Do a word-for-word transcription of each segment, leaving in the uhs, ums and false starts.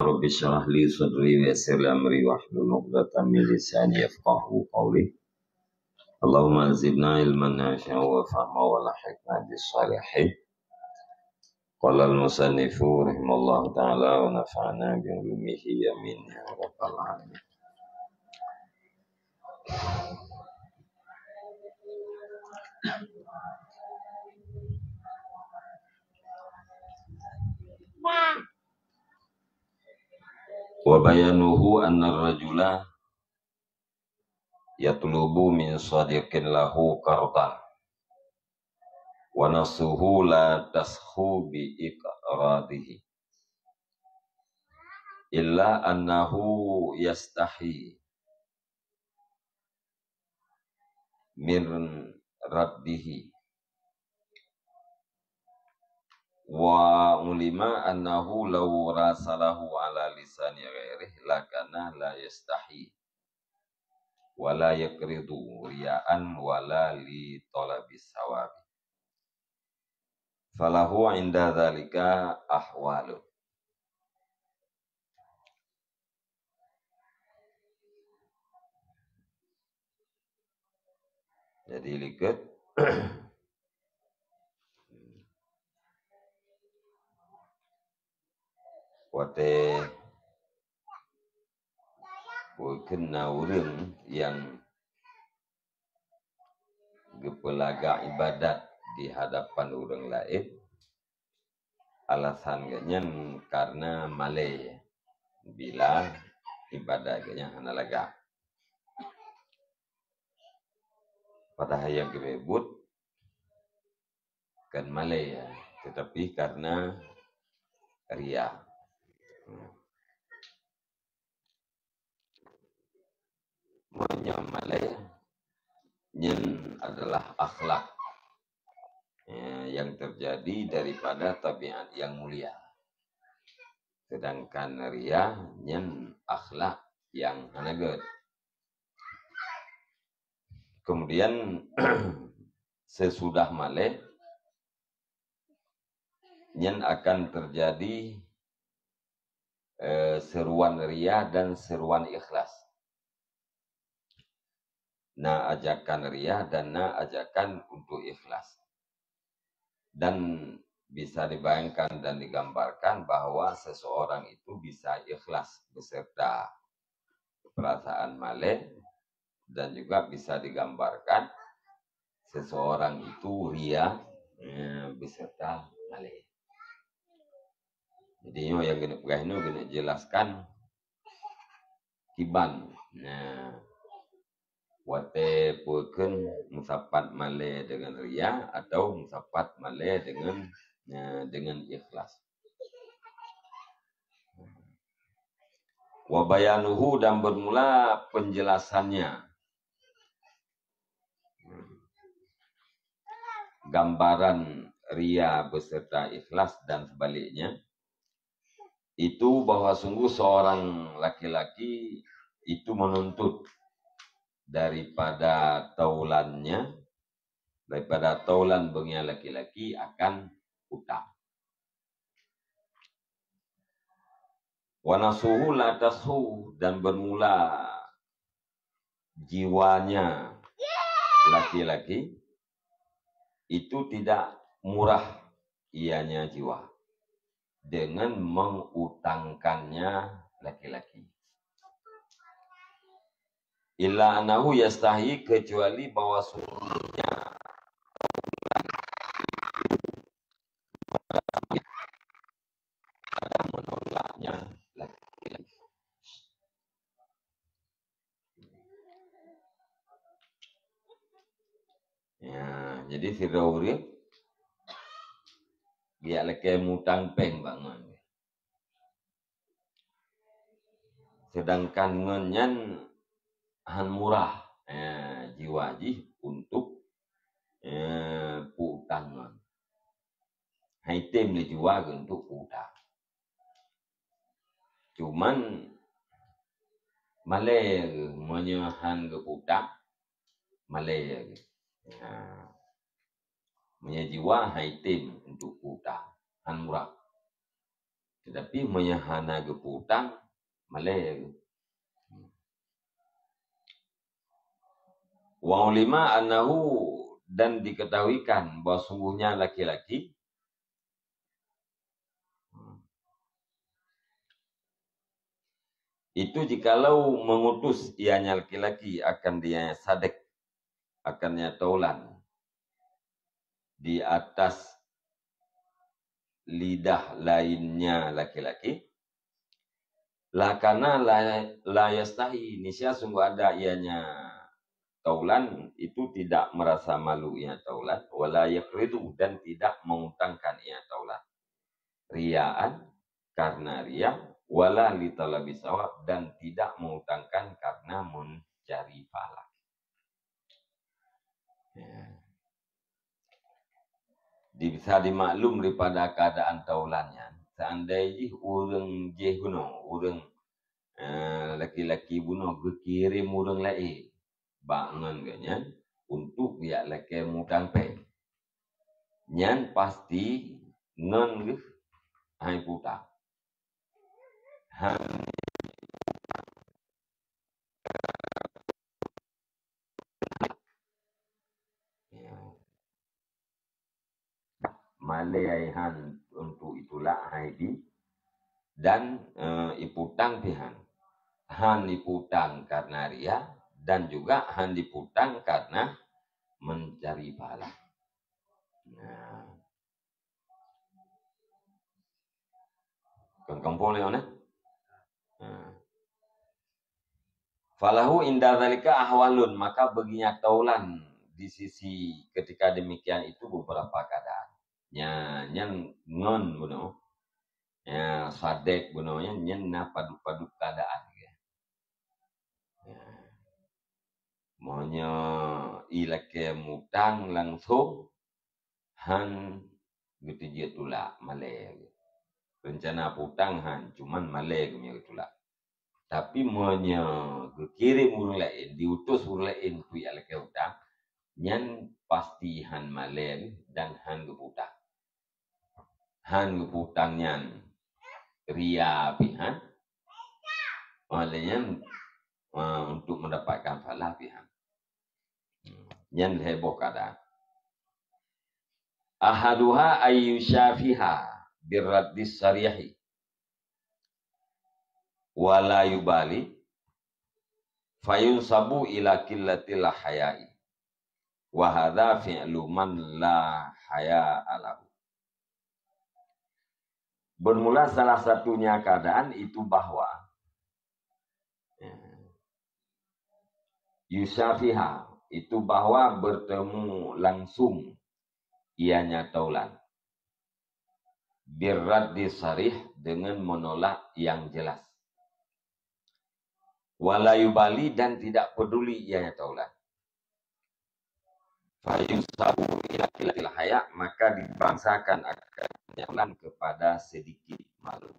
Rabbi syrah li sadri wa yassir li amri wahlul 'uqdatam min lisani yafqahu qawli. Allahumma zidna ilman nafi'an wa fahma wa alhiqna bis salihin. Qala al-musannifu rahimallahu ta'ala wa nafa'ana bi ulumihi, amin ya rabbal alamin. Wa bayanuhu anna rajula yatlubu min sadiqin lahu qardan, wa nafsuhu la tashu bi iqradihi, illa annahu yastahi min raddihi. Wa ulima annahu law rasalahu ala lisani ghairih lakana la yastahi wa la yaqridu riya'an wa la li talabis sawabi. Falahu inda dzalika ahwalun. Jadi likot watée bukon na ureuëng nyang geupeulagak ibadat di hadapan ureuëng laén, alasan geuh nyan karena malée bila ibadat geuh nyan hana lagak. Padahai nyang geubeuet buet kon malée, tetapi karena ria. Meunyoe malée nyan adalah akhlak, ya, yang terjadi daripada tabiat yang mulia. Sedangkan ria nyan akhlak yang hana gét. Kemudian sesudah malée nyan akan terjadi, eh, seruan ria dan seruan ikhlas. Na ajakan ria dan na ajakan untuk ikhlas. Dan bisa dibayangkan dan digambarkan bahwa seseorang itu bisa ikhlas beserta perasaan malée, dan juga bisa digambarkan seseorang itu ria, eh, beserta malée. Jadi nyoe nyang keuneuk peugah nyoe keuneuk jelaskan kiban. Nah, watée peue kheun meusapat malée deungon ria atau meusapat malée deungon, eh, deungon ikhlas. Wa bayanuhu, dan bermula penjelasannya. Gambaran ria beserta ikhlas dan sebaliknya, itu bahwa sungguh seorang laki-laki itu menuntut daripada taulannya, daripada taulan beungian laki-laki akan utang. Wa nafsuhu la tashu, dan bermula jiwanya laki-laki itu tidak murah ianya jiwa dengan mengutangkannya laki-laki. Illa annahu yastahi, kecuali bahwa sungguhnya ada menolaknya laki-laki. Ya, jadi sidroe ureuëng geujak lakée mutang péng bak ngon. Sedangkan ngon nyan han murah, eh, jiwa jih untuk, eh, peu-utang ngon. Hai tem lé jiwa geuh untuk peu-utang. Cuman malée geuh meunyoe han geupeu-utang, malée geuh. Ha. Meunyoe jiwa hai tem untuk peu-utang, han murah. Tetapi meunyoe hana geupeu utang, malèe. Wa ulima annahu, dan diketahuikan bahwa sungguhnya laki-laki itu jikalau mengutus ianya laki-laki akan dia sadek, akan dia taulan di atas lidah lainnya laki-laki, lakana la, la yastahi, niscaya sungguh ada ianya taulan itu tidak merasa malu ia taulan, wala yaqridu, dan tidak mengutangkan ia taulan. Riaan, karena ria, wala li talabi sawab, dan tidak mengutangkan karena mencari pahala. Ya. Di, bisa dimaklum daripada keadaan taulan nyan, seandai jih ureuëng jih bunoe, ureuëng, eh, laki-laki bunoe geukirém ureuëng laén bak ngon geuh nyan untuk jak lakée mutang péng. Nyan pasti ngon geuh hai putang. Han. Ya. Malée hai han untuk itulak hai bi, dan, eh, iputang pih han. Han iputang karena ria, dan juga han iputang karena mencari pahala. Nah. Kon kampung lé, eh? Ha. Falahu inda zalika ahwalun, maka baginya taulan di sisi ketika demikian itu beberapa keadaan. Nya, nyan ngon bunoe. Ya, sadek bunoe nyan, nyan na padub-padub keadaan. Ya. Meunyoe ilakée mutang langsung, han geuteujeuet tulak, malée. Rencana putang han, cuman malée geumeunyoe geutulak. Tapi meunyoe geukirém ureuëng laén, diutus ureuëng laén keu jak lakée utang, nyan pasti han malée dan han geuputang. Han geuputang nyan ria pih han. Oleh nyan, eh, untuk mendapatkan pahala pih han. Nyan lhée boh keadaan. Ahaduha ayyusyafiha birraddis sarihi wa la yubali fayunsabu ila qillatil haya'i. Wa hadza fi'lu man la haya'a lahu. Bermula salah satunya keadaan itu bahwa, ya, yusyafiha, itu bahwa bertemu langsung ianya taulan. Birraddi sarih, dengan menolak yang jelas. Wala yubali, dan tidak peduli ianya taulan. Fayunsabu ila qillatil haya, maka dibangsakan akan taulan kepada sedikit malu.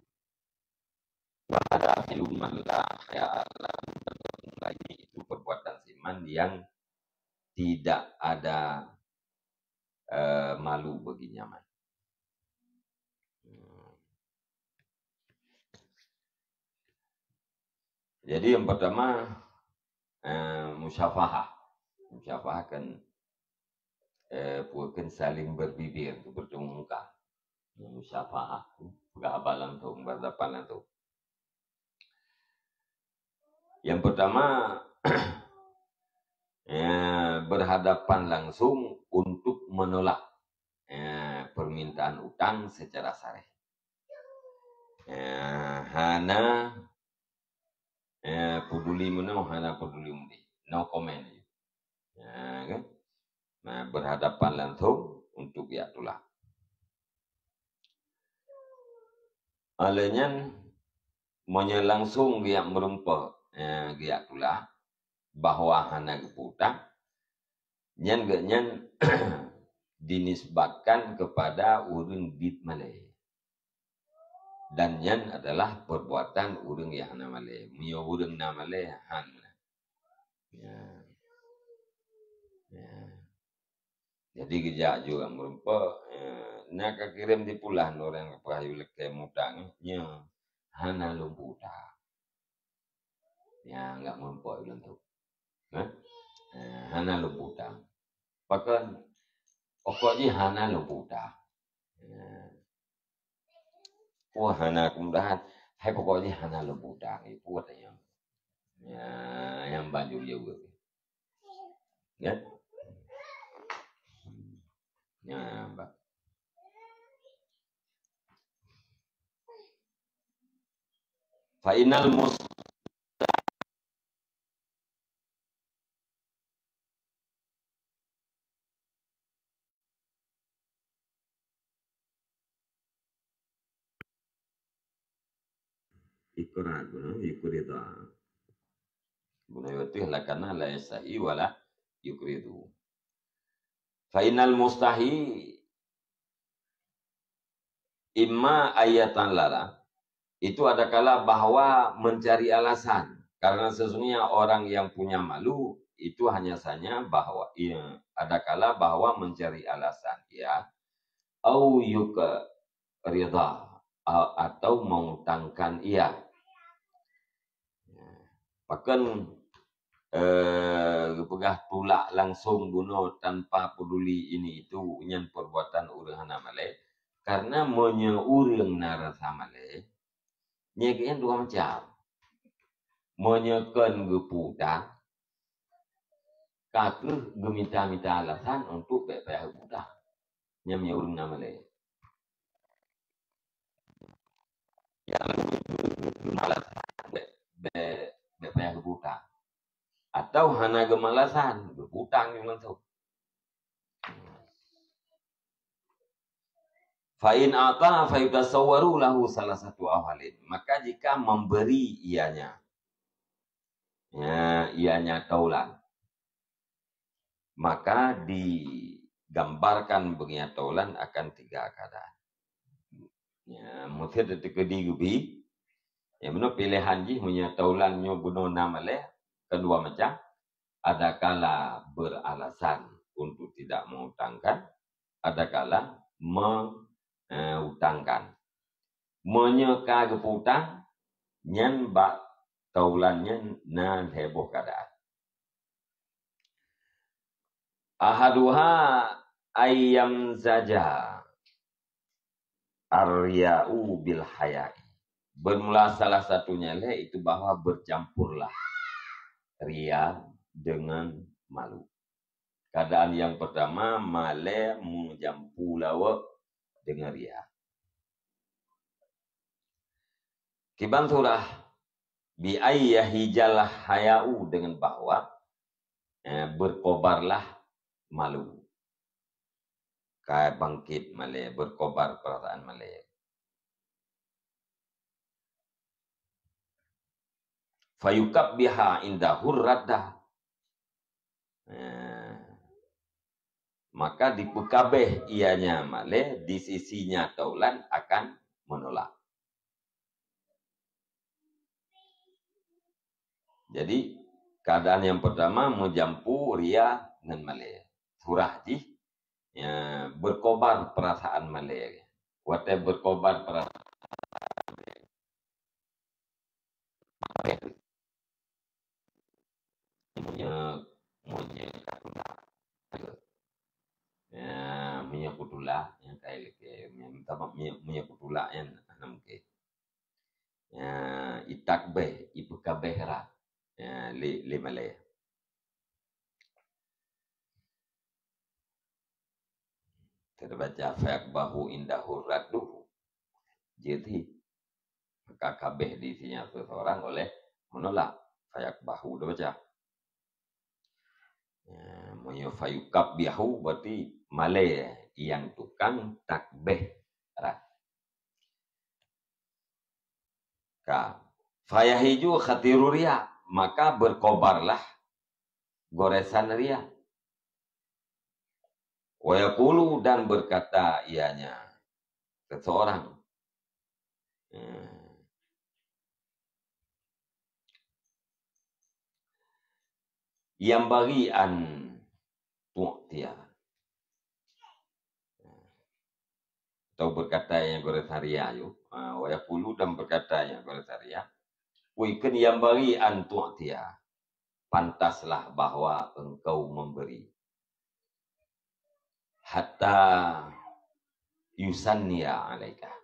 Wa hadza fi'lu man la haya'a lahu, dan lagi itu perbuatan siman yang tidak ada, eh, malu baginya. Hmm. Jadi yang pertama, eh, musyafahah. Musyafahah kan, eh, bukan saling berbibir, bertemu muka. Musyafahah, peugah haba langsung, berhadapan langsung. Yang pertama, ya, berhadapan langsung untuk menolak, ya, permintaan utang secara sarih. Ya, hana, ya, peduli meunoe, hana peduli mudeh. No comment. Ya, kan? Nah, berhadapan langsung untuk geujak tulak. Alèh nyan, meunyoe langsung geujak meurumpok, eh, geujak tulak, bahwa hana geupeu utang, nyan geuh nyan dinisbatkan kepada ureuëng biet malèe. Dan nyan adalah perbuatan ureuëng nyang hana malèe. Meunyoe ureuëng na malèe, han meunan. Ya. Ya. Jadi geujak ju ureuëng meurumpok, eh, na ka kirém dipulan ureuëng peue hayeu lakée mutang, nyoe hana lôn peutang. Nyang nggak meurumpok lôn tu. Hah? Eh, hana lôn peutang. Pakon pokok jih hana lôn peutang. Eh, Wah, hana kemudahan. Hai pokok jih hana lôn peutang. Eh, peue tanyong. Ya, nyang banjur ya. Ya. Ya, Mbak. Fa innal mus- Iqrad, bunoe yuqrida. Bunoe yutih lakana la yastahi wala yuqridu. Fa innal mustahi imma ayatan lala, itu adakala bahwa mencari alasan. Karena sesungguhnya orang yang punya malu itu hanya saja bahwa, iya, adakala bahwa mencari alasan, ya. Au yuqrida, a-, atau mengutangkan ia. Pakon, eh, geupeugah tulak langsung bunoe tanpa peduli ini itu, nyan perbuatan ureuëng hana malée. Karena meunyoe ureuëng na rasa malée, nyan dua macam. Meunyoe kon geupeutang, ka kheueh geumita-mita alasan untuk bék payah geupeutang. Nyan meunyoe ureuëng na malée. Nyang geumalas bék, bék, bék payah geupeutang. Atau hana geumalasan, geupeutang nyang langsung. Fa in ata fa yutasawwaru lahu salasatu ahwalin. Maka jika memberi ianya, ya, ianya taulan, maka digambarkan beungiat taulan akan tiga keadaan. Ya, meusti teukeudi geubi. Ya, bunoe pilehan jih meunyoe taulan nyoe bunoe na malée, keudua macam. Adakala beralasan untuk tidak mengutangkan, adakala me-, eh, utangkan. Meunyoe ka geupeutang, nyan bak taulan nyan na lhée boh keadaan. Ahaduha ayyam zaja ar-riya'u bil haya'i. Bermula salah satunya lé itu bahwa bercampurlah ria dengan malu. Keadaan yang pertama, malée meujampu lawok dengan ria. Kiban surah, bi ay yahijal haya'u, dengan bahwa, eh, berkobarlah malu. Ka bangkit malée, berkobar perasaan malée. Fayukabbiha inda hurradda. Eh, maka dipeukabeh ianya malée di sisinya taulan akan menolak. Jadi, keadaan yang pertama meujampu ria ngon malée. Surah jih, ya, berkobar perasaan malée. Watée berkobar perasaan malée, meunyoe, meunyoe ka tulak. Ya, meunyoe kutulak, nyang kai lé, meunyoe, meunyoe kutulak nyan hana mungken. Ya, itakbeh, ipeukabeh rat. Ya, lé, lé malée. Teubaca fayakbahu indahu radduhu. Jadi, maka kabeh di sini seseorang oleh menolak. Fayakbahu, teubaca. Ya, meunyoe fayukabbihu berarti malée nyang tukang takbeh rat. Ka. Fayahiju khatiru ria, maka berkobarlah goresan ria. Wa yaqulu, dan berkata ianya, seseorang, eh, yang bagi an tu'tiya. atau berkata nyang goresan ria yôh, ha, wa yaqulu dan berkata nyang goresan ria, "Wa in kana yanbaghi an tu'tiya," pantaslah bahwa engkau memberi. "Hatta yusanniya alaika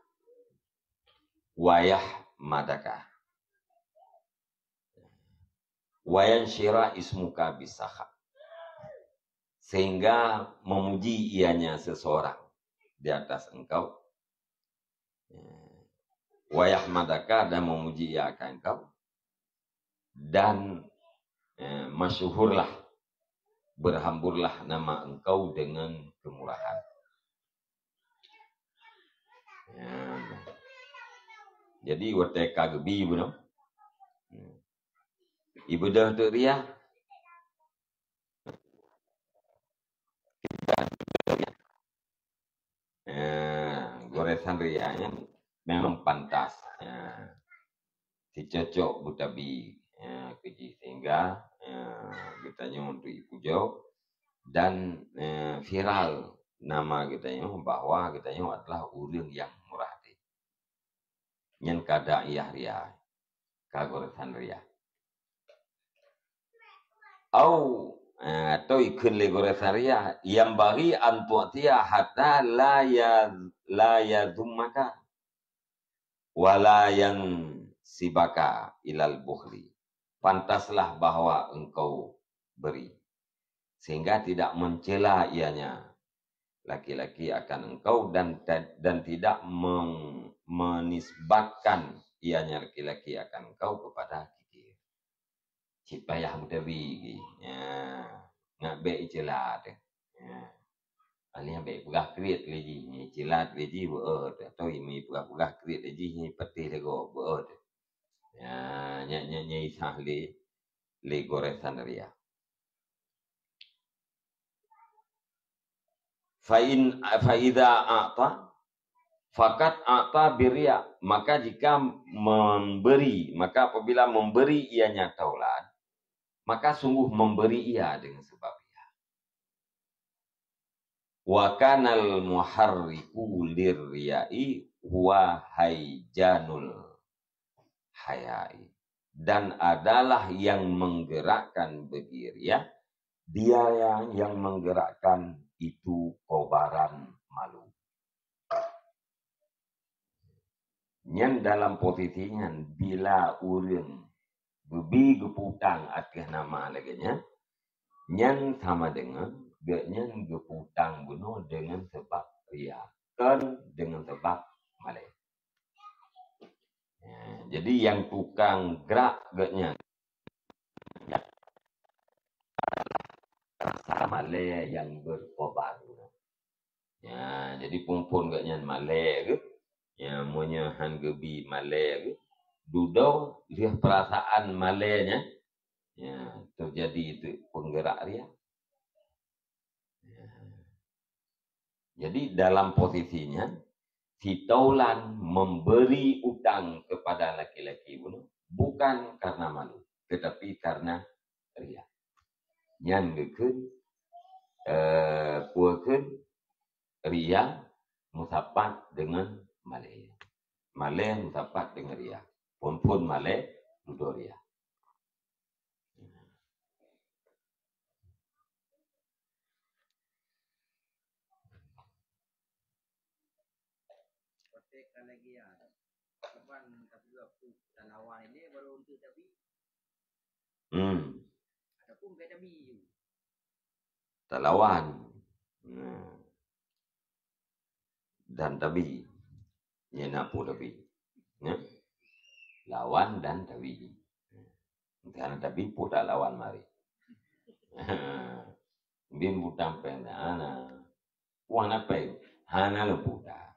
wa yahmadaka wa yansyira ismuka bisakha." Sehingga memuji ianya seseorang di atas engkau, wa yahmadaka, dan memuji ia akan engkau, dan, eh, masyhurlah, berhamburlah nama engkau dengan kemurahan. Ya. Jadi, watèe ka geubi bunoe, ibeudôh teuk ria. Eh, goresan ria nyan memang pantas. Eh, sicocok beutabi, eh, keu jih, sehingga, eh, geutanyoe untuk ipujoe dan, eh, viral nama geutanyoe bahwa geutanyoe adalah ureueng nyang murah até. Nyan ka daiyah ria, ka goresan ria. Au, eh, atau ikheun lé goresan ria, "Yanbaghi an tu'tiya hatta la ya, la yadhummaka wa la yansibaka ilal bukhli." Pantaslah bahwa engkau beri, sehingga tidak mencela ianya laki-laki akan engkau dan, dan tidak meng-, menisbatkan ianya laki-laki akan engkau kepada kikir. Cit payah meuteubri, ya, ngat bèk icela teuh. Ya. Alèh bèk peugah kriet lé jih, icilat lé jih beu-o teuh. Atau imeue peugah-peugah kriet lé jih, patéh lé gob beu-o teuh. Ya, nyan, nyan, nyan isah lé, lé goresan ria. Fa in, fa idza a'ta, faqad a'ta birriya. Maka jika memberi, maka apabila memberi ianya taulan, maka sungguh memberi ia dengan sebab ria. Wa kanal muharriku lirriyai huwa haijanul hayai. Dan adalah yang menggerakkan bagi ria, dia yang, yang menggerakkan itu kobaran malu. Nyan dalam posisi nyan, bila ureueng geubi geupeutang ateueh nama lagèe nyan, nyan sama deungon gobnyan geupeutang bunoe deungon sabab ria, kon deungon sabab malèe. Ya, jadi nyang tukang gerak gobnyan rasa malèe nyang berkobar. Ya, jadi phon-phon gobnyan malèe geuh. Ya, meunyoe han geubi malèe geuh, dudoe lheueh peurasaan malèe nyan, ya, teujadi teuk peunggerak ria. Ya. Jadi, dalam posisi nyan, si taulan memberi utang kepada laki-laki bunoe bukan karena malu, tetapi karena ria. Nyan geukheun, eh, peue kheun, ria meusapat deungon malèe. Malèe meusapat deungon ria. Phon-phon malèe, dudoe ria. Watèe ka lagèe nyan, kiban ka peugah peue talawan ilèe baru untuk tabi. Hmm. Ataupun bèk tabi ju. Talawan. Nah. Dan tabi. Nyan na peue tabi. Ya. Lawan dan tabi. Entah na tabi peue talawan marit. Bin butang péng na, na. Wah, na péng. Hana lôn butang.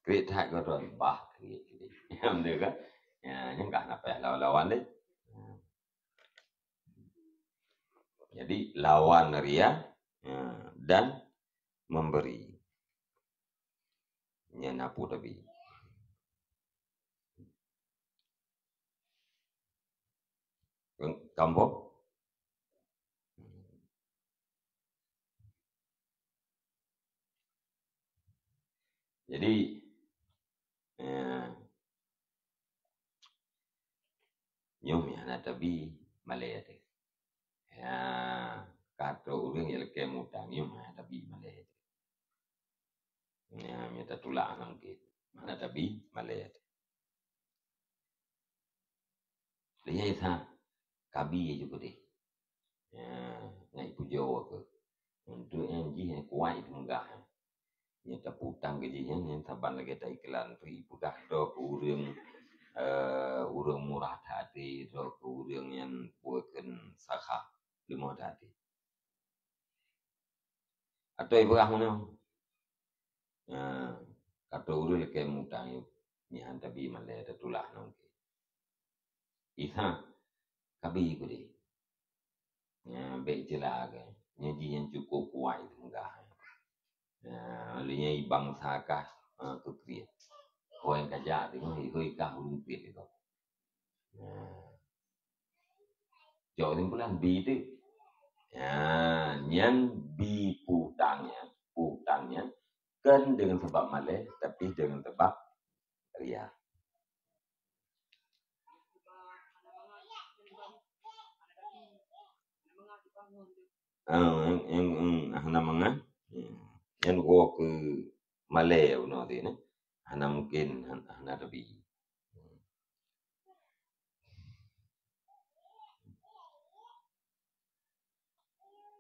Kriet that gohlom, bah, kriet, kriet. Alhamdulillah kan? Ya, nyan ka hana payah lawan-lawan deh. Jadi, lawan ria, ya, dan memberi. Nyan na peue tabi. Kamoe? Jadi, eh, nyoe meuhana tabi malée teuh. Ya, ka trok ureuëng nyang lakée mutang, nyoe meuhana tabi malée teuh. Ya, mita tulak hana mungken. Meuhana tabi malée teuh. Lheueh nyan Isa, kabi ju keudeh. Ya, ngai pujoe keuh. Untuk nyan jih nyang kuat itu meugah. Nyan taputang keu jih nyan, nyan saban lagée ta iklan tu ipeugah droe keu ureuëng, eh, ureuëng murah that até, droe keu ureuëng nyan peue kheun sakha, leumoh that até. Atau ipeugah meunoe. Ya, ka trok ureuëng lakée mutang yôh, nyan tabi malée tatulak nong. Isa, kabi keudeh. Ya, bék ceulah ke. Nyan jih nyang cukup kuat itu meugah. Ya, lheueh nyan i bansa kah, eh, keu kriet. Hôi ka jak teungoh, hôi kah ureuëng kriet itu. Ya. Cok kesimpulan, bi teuh. Ya, nyan bi putang nyan, putang nyan. Kon deungon sabab malée, tapi deungon sabab ria. Ah, nyang, nyang, nyang hana mangat. Nyan woe keu malée bunoe teuh nyan. Hana mungken, han-, hana tabi.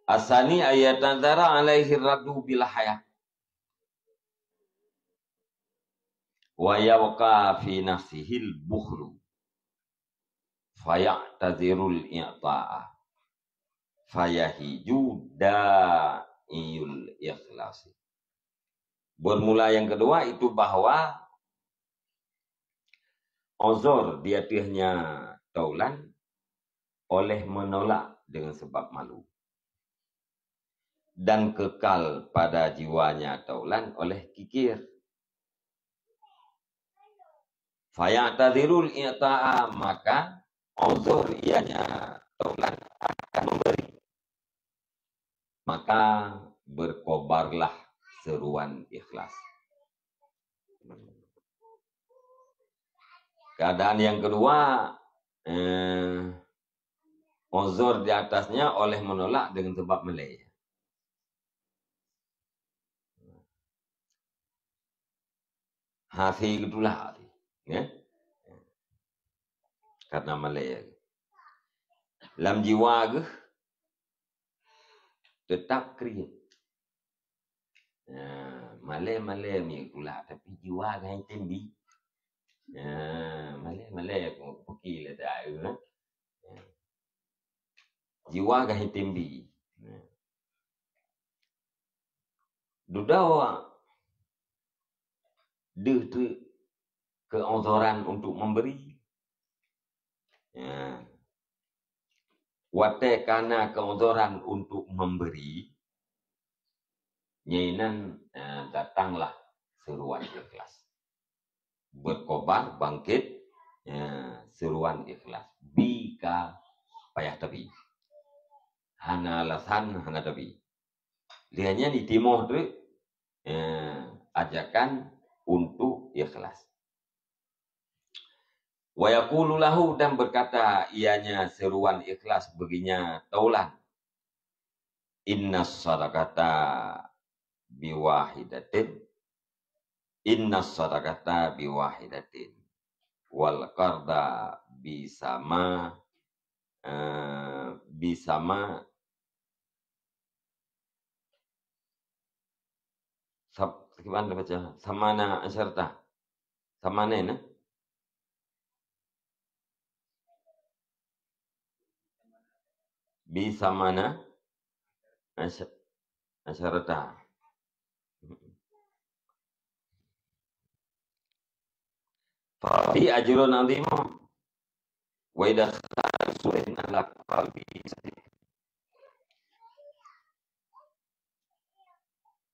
Asani ayatadzara alaihi radu bil hayah. Wa yabqa fi nafsihil bukhlu. Faya'tazirul i'ta'a. Fayahiju da'iyul ikhlasi. Bermula yang kedua itu bahwa uzur di ateueh nyan taulan oleh menolak dengan sebab malu. Dan kekal pada jiwanya taulan oleh kikir. Faya'tazirul i'ta'a, maka uzur ianya taulan akan memberi. Maka berkobarlah seruan ikhlas. Keadaan yang kedua, eh, uzur di atasnya oleh menolak dengan sebab malée. Hase geutulak, ya. Karena malée. Lam jiwa geuh tetap kriet. Ya, malée-malée mi tulak, tapi jiwa geuh hana tem bi. Ya, malée-malée ku peuki lé dak, ya. Jiwa geuh hana tem bi. Ya. Dudoe deuh teuk keuuzoran untuk memberi. Ya. Watée kana keuuzoran untuk memberi, nyan, eh, datanglah seruan ikhlas. Berkobar, bangkit, ya, seruan ikhlas. Bi ka payah tabi. Hana alasan, hana tabi. Lheueh nyan itimoh treuk, eh, ajakan untuk ikhlas. Wa yaqulu lahu, dan berkata ianya seruan ikhlas baginya taulan, "Inna sadaqata biwahidatin, inna sadaqata biwahidatin, wal qarda bisama, eh, bisama." Sab-, kiban baca? Samana asyarta. Samana, nah? Bi samana asy-, asyarta. Fa fi ajrun azim. Wa idza sa'ala su'in ala qalbi.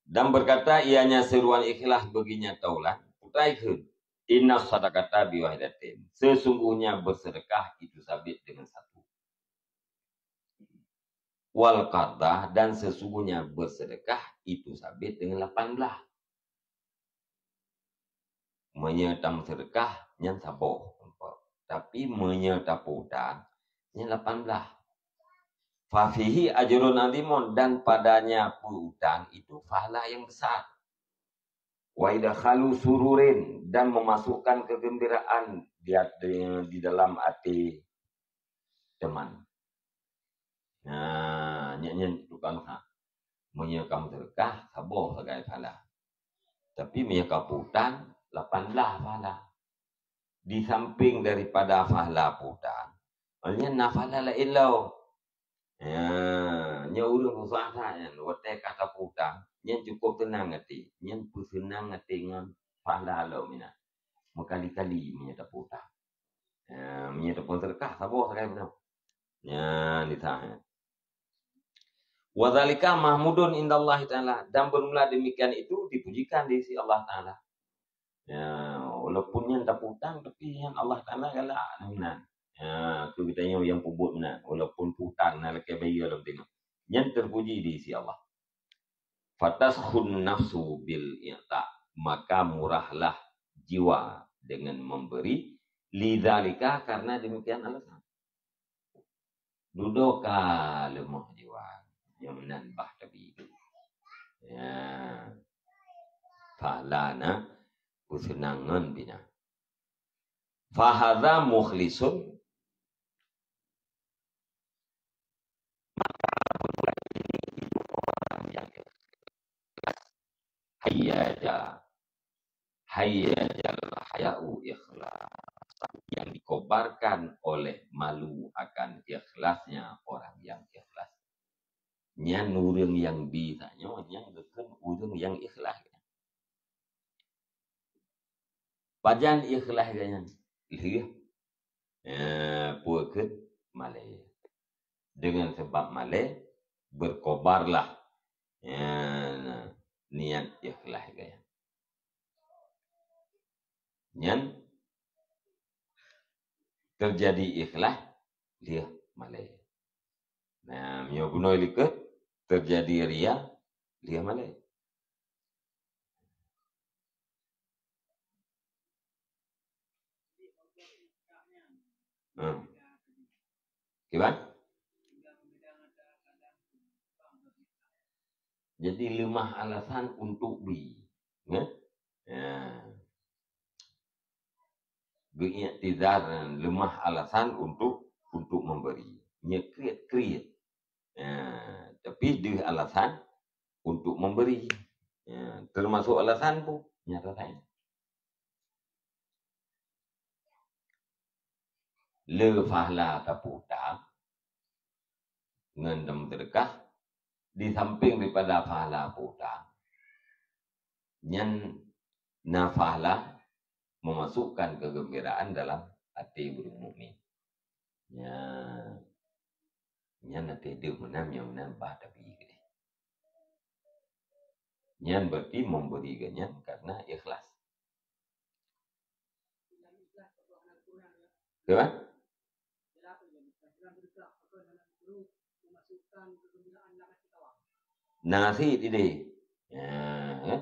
Dan berkata ianya seruan ikhlas baginya taulan, putai kheun, "Inna sadaqata biwahidatin." Sesungguhnya bersedekah itu sabit dengan satu. Wal qarda, dan sesungguhnya bersedekah itu sabit dengan lapan belas. Meunyoe tameuseudekah, nyan saboh. Tapi meunyoe tapeuutang, nyan lapan blaih. Fa fihi ajrun azimun, dan padanya peuutang itu pahala yang besar. Wa idkhalu sururin, dan memasukkan kegembiraan di, di, di dalam até teuma. Nah, nyan, nyan tukang ha. Meunyoe ka meuseudeukah, saboh sagai pahala. Tapi meunyoe ka peutang, lapan blaih pahala. Di samping daripada pahala peutang, nyan na pahala laén lom. Ya, nyoe ureueng susah that nyan, watée ka tapeutang, nyan cukôp seunang até. Nyan peuseunang até ngon pahala lom inan. Meukali-kali meunyoe tapeutang. Ya, meunyoe tapeuseudeukah, saboh sagai beudôh. Nyan disah, ya. Wa dzalika mahmudun indallahi ta'ala, dan bermula demikian itu dipujikan di sisi Allah Ta'ala. Ya, walaupun nyan tapeutang, tapi nyan Allah Ta'ala galak meunan. Ya, keu geutanyoe nyang peubuet meunan, walaupun peutang na lakée bayeue lom teungoh. Nyan terpuji di sisi Allah. Fataskhun nafsu bil i'ta, maka murahlah jiwa dengan memberi, lidzalika, karena demikian alasan. Dudoe ka leumoh jiwa, nyang meunan bah tabi. Ya. Pahala na peuseunang ngon bina. Fahadza mukhlisun, maka berbuat ini itu orang yang ikhlas. Hayya ja-, hayya jal haya'u ikhlas. Yang dikobarkan oleh malu akan ikhlasnya orang yang ikhlas. Nyan ureueng nyang bi tanyoe, nyan geukheun ureueng nyang ikhlas. Pajan ikhlas geuh nyan? Lheueh, eh, peue kheun? Malée. Dengan sebab malée, berkobarlah, eh, niat ikhlas geuh nyan. Nyan terjadi ikhlas, lheueh malée. Nah, meunyoe bunoe likot terjadi ria, lheueh malée. Hmm. Kiban? Jadi leumah alasan untuk bri. Ya? Ya. Geuiktizar, leumah alasan untuk, untuk memberi. Nyeukriet-kriet. Ya, tapi deuh alasan untuk memberi. Ya, termasuk alasan pun nyata lain. Le pahala tapeutang ngon tameuseudeukah, di samping daripada pahala peutang, nyan na pahala memasukkan kegembiraan dalam até ureueng mukmin. Nyan, nyan até deuh meunan nyang meunan bah tabi keudeh. Nyan berarti memberi geuh nyan karena ikhlas. Betul kan? Nasib ideh. Ya, eh?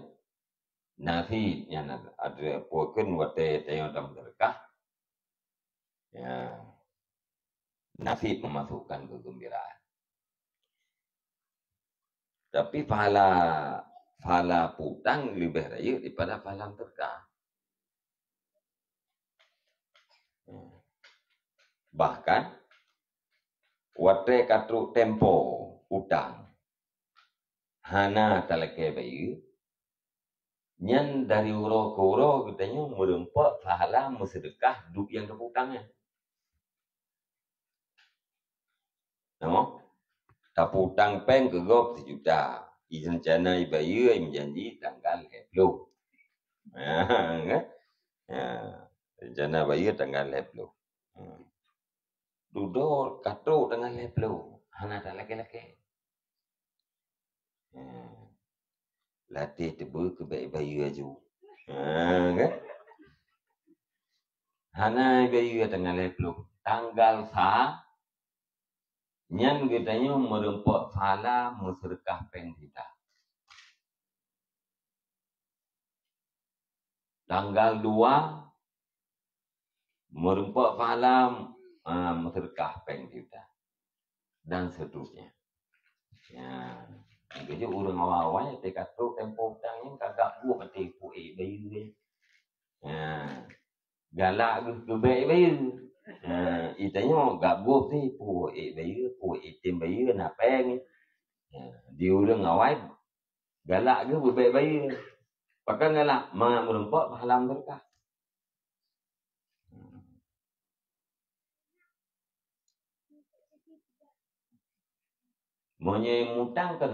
Nasib nyan ada, ada peue kheun watée tanyoe tameuseudeukah. Ya. Nasib memasukkan kegembiraan. Tapi pahala, pahala peutang leubeh rayeuk daripada pahala meuseudeukah. Bahkan, watée ka trok tempo utang, hana talakée bayeue, nyan dari uroe keu uroe geutanyoe meureumpok pahala meuseudeukah duek nyang tapeutang nyan. Nama? Tapeutang péng keu gob sijuta. Irencana ibayeue, imeujanji tanggal lhée ploh. Ha, kan? Ha, rencana bayeue tanggal lhée ploh. Ha. Dudoe ka trok tanggal lhée ploh, hana talakée-lakée. Hmm. Latée teubeu keu bék ibayeue aju. Ha, kan? Hana ibayeue tanggal lhée ploh. Tanggal sa, nyan geutanyoe meureumpok pahala meuseudeukah péng sita. Tanggal dua, meureumpok pahala, ah, meuseudeukah péng sijuta. Dan seterusnya. Ya. Jadi ureuëng awai-awai, teuka trok tempo utang nyan ka gak buet até puék bayeue. Ya. Galak geuh keu bék bayeue. Ha, itanyoe gak gob teuh, peue ék bayeue, peue ék tem bayeue, na péng. Ha, di ureuëng awai galak geuh beubék bayeue. Pakon galak? Mangat meureumpok pahala meuseudeukah. Meunyoe mutang kan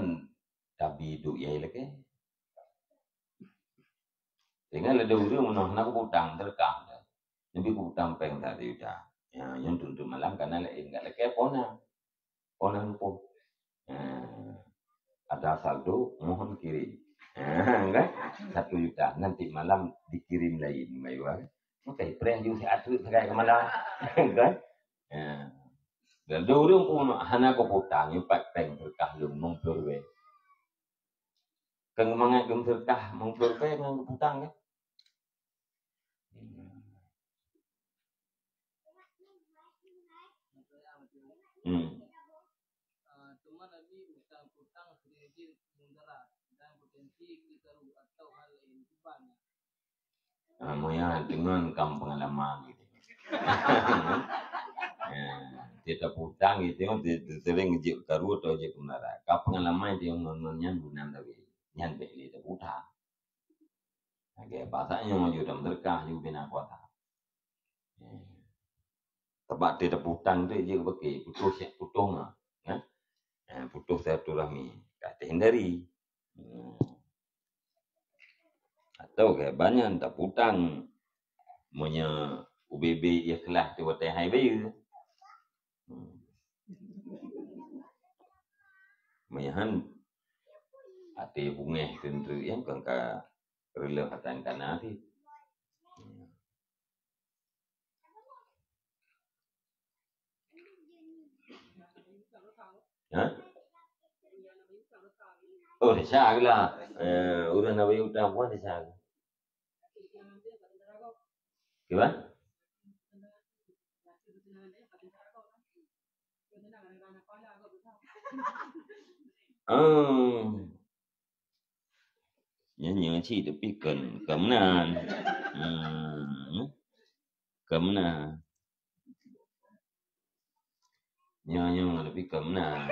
tabi duek yai lakée. Sehingga lé ureuëng meunoe hana kupeutang, teureukam dah. Nabi kupeutang péng that sijuta. Ya, nyan tuntot malam karena laén gak lakée pona. Pona lumpur. Ha. Ada saldo, mohon kirim. Ha, kan? Satu juta. Nanti malam dikirim lain, bayar. Okey, preh ju siat tu sagai ke malam. Kan? Ha. Dan dua ureuëng pun hana kupeutang, empat péng berkah lom, enam puluh ribu. Kan mangat geumeuseudeukah, enam puluh ribu ngon kupeutang kan? Hmm. Ah, meuihan deungon kam peungalaman gitu. Ya, kita peutang gitu, sering jeuet karu atau jeuet keumeunara. Ka peungalaman itu ngon nyan guna tapi nyan bèk lé tapeutang. Lagèe bahasa nyoe maju dalam berkah ju bina kuasa. Sabab teuh tapeutang tu jeuet beuke, putus siap putus ma. Kan? Eh, putus silaturahmi. Ka teuhindari. Hmm. Atau keu banyan tapeutang meunyoe ubé-bé ikhlas tu watèe hai bayeue. Hmm. Meunyoe han até bungéh teuntu nyang kon ka reuloh atan kana cit. Hmm. Ha? Oh, desya geulah. Eh, ureueng na bayeue utang puan desya. Kiban? Oh. Nyan nyoe cit tapi kon, kon meunan. Hmm. Kon meunan. Nyoe, nyoe, tapi kon meunan.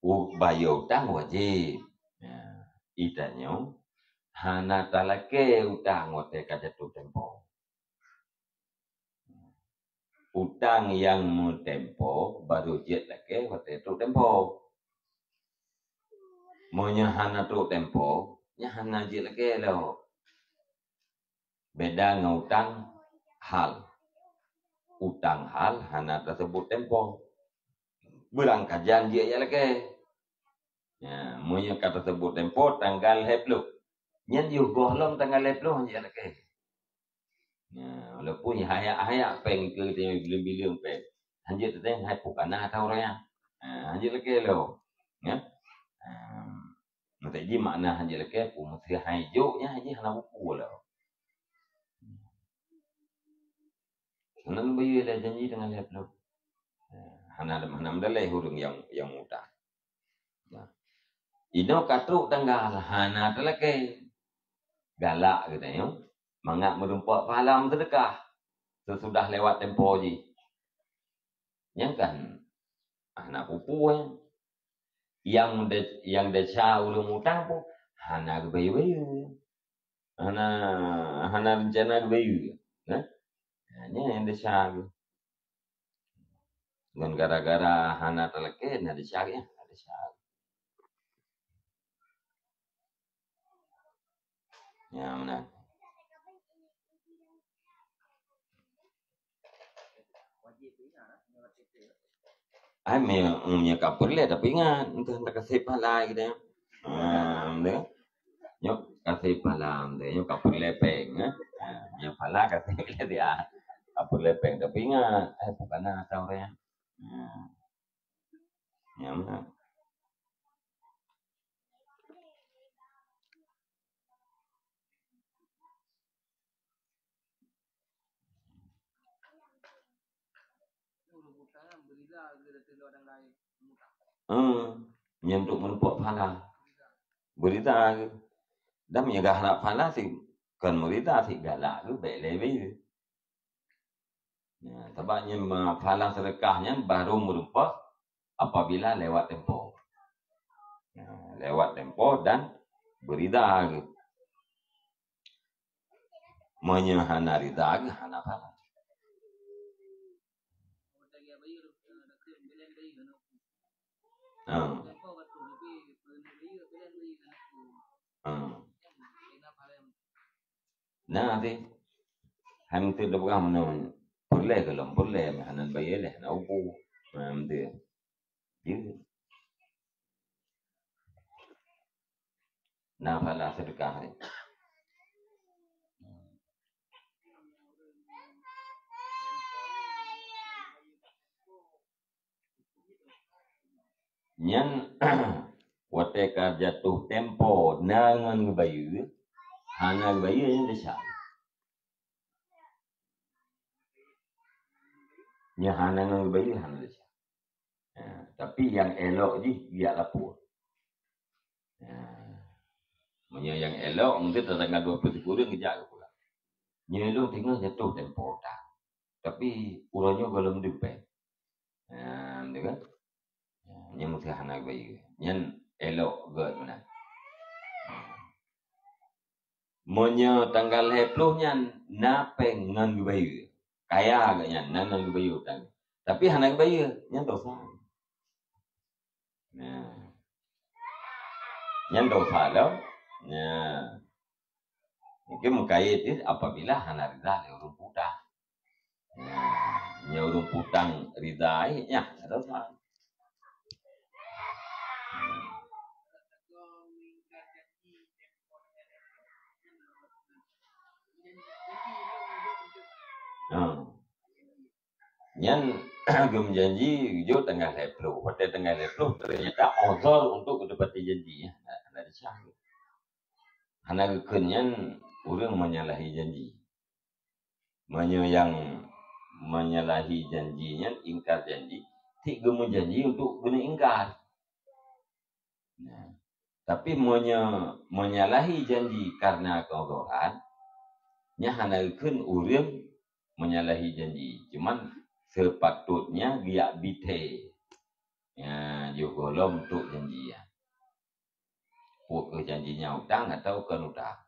U-, bayeue utang wajéb. Ya, itanyoe hana talakée utang watée ka jatuh tempo. Utang nyang meutempo baru jeuet lakée watée trok tempo. Meunyoe hana trok tempo, nyan hana jeuet lakée lom. Beda ngon utang hal. Utang hal hana taseubut tempo. Beurangkajan jeuet jak lakée. Ya, meunyoe ka taseubut tempo tanggal lhée ploh. Nyan yoh goh lom tanggal lhée ploh jeuet jak lakée. Ya, walaupun hayak-hayak péng keu teubileung-bileung péng. Hanjeuet teuh hai pukana atau raya. Ha, hanjeuet lakée lom. Ya. Ha. Maksud jih makna hanjeuet lakée peue meusti hai jok nyan jih hana buku lom. Hana bayeue lé janji dengan lhée ploh. Hana, hana meudaleh ureueng nyang, nyang utang. Nah. Inoe ka trok tanggal hana talakée. Galak geutanyoe mangat meurumpok pahala meuseudeukah seusudah lewat tempo jih. Nyan kan hana peue-peue. Nyang de-, nyang desya ureueng utang pun hana geubayeue-bayeue. Hana, hana reuncana geubayeue. Nah, nyan nyang desya geuh. Ngon gara-gara hana talakée, na desya geuh, na desya geuh. Ya, meunan. Ai, mie, mie ka peureulée tapi ingat, entah nak kasih pahala gitu ya. Ha, betul. Nyoe kasih pahala, betul. Nyoe ka peureulée péng, eh. Ha, nyoe pahala kasih pahala dia. Ka peureulée péng tapi ingat, eh, bukan atau ya. Ha. Ya, meunan. Hmm, nyan untuk meureumpok pahala. Beurida. Dan meunyo geuharab pahala sit kon meurida, sit galak geuh bèk lé bayeue. Ya, sabab nyan ma-, pahala seudeukah nyan baru meureumpok apabila lewat tempo. Ya, lewat tempo dan beurida geuh. Meunyo hana rida geuh, hana pahala. Ha. Ha. Nah, teuh. Han teuh lôn peugah meunoe. Peureulèe gohlom, peureulèe, hana bayeue lé, hana upu. Ha, teuh. Jeuet. Na pahala seudeukah nyan. Nyan, watèe ka jatoh tempo na ngon geubayeue, hana geubayeue nyan desya. Nyan hana ngon geubayeue, hana desya. Ha, tapi nyang elok jih geujak lapor. Ha. Meunyoe nyang elok, mungken tanggal dua puluh sikureueng geujak keu pulang. Nyoe lôn teungoh jatoh tempo utang. Tapi uroe nyoe gohlom deuh péng. Ha, beutôi kan? Ha, nyan meuseuti hana geubayeue. Nyan elok geuh meunan. Meunyoe tanggal lhèe ploh nyan na péng ngon geubayeue. Kaya geuh nyan, na ngon geubayeue utang. Tapi hana geubayeue, nyan dosa. Nah. Nyan dosa lom. Nah. Mungken meukait apabila hana rida lé ureueng piutang. Nah, nyoe ureueng piutang rida, eh, nyan dosa. Ha. Nyan geumeujanji jok tanggal lhèe ploh. Watèe tanggal lhèe ploh, ternyata uzur untuk geutepati janji, ya. Hana, hana desya. Hana geukheun nyan ureueng menyalahi janji. Meunyoe nyang menyalahi janji nyan, ingkar janji, cit geumeujanji untuk geuneuk ingkar. Nah, tapi meunyoe menyalahi janji karena keuzoran, nyan hana geukheun ureueng menyalahi janji. Cuman seupatutnya geujak bithèe. Nyan, jiôh gohlom untuk janji nyan. Peue keuh janji nyan, utang atawa kon utang?